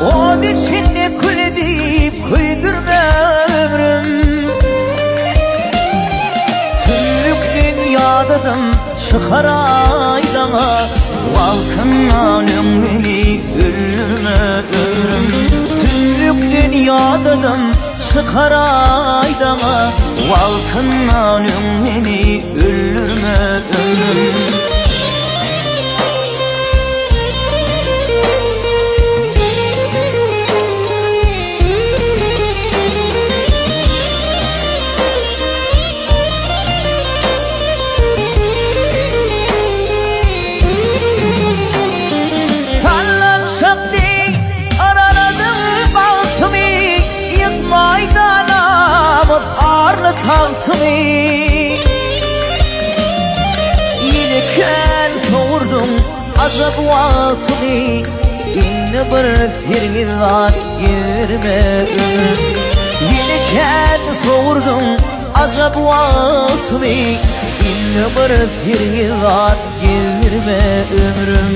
Ot içinde kül edip köýdürme ömrüm. Tümlükden ýadadym çykar aýdaňa, Wagtyndan öň meni öldürme ömrüm. Tümlükden ýadadym çykar aýdaňa, Wagtyndan öň meni öldürme ömrüm. Sallançak deý araladyň bagtymy, Ýykmaýda namys arly tagtymy. Ýene kän sowurdyň ajap wagtymy, Indi bir sergizdan gezdirme ömrüm. Ýene kän sowurdyň ajap wagtymy, Indi bir sergizdan gezdirme ömrüm.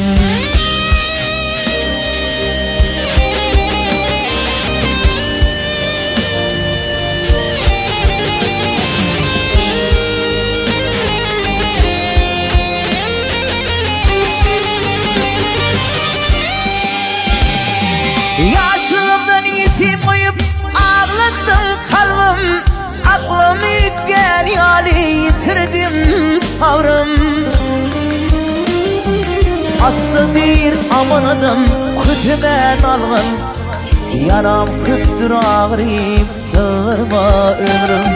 Ýaşlygymdan ýetim goýup aglatdyň kalbym, Aklym üýtgän ýaly ýitirdim sabrym. Atda diýr amanadym kösemän algyn, Ýaram köpdür agyrym sygyrma ömrüm.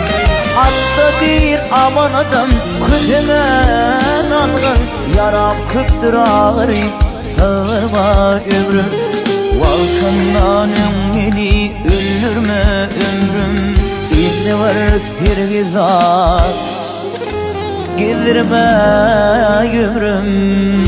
Atda diýr amanadym kösemän algyn, Ýaram köpdür agyrym sygyrma ömrüm. Wagtyndan öň meni öldürme ömrüm, Indi bir sergizar gezdirme ömrüm.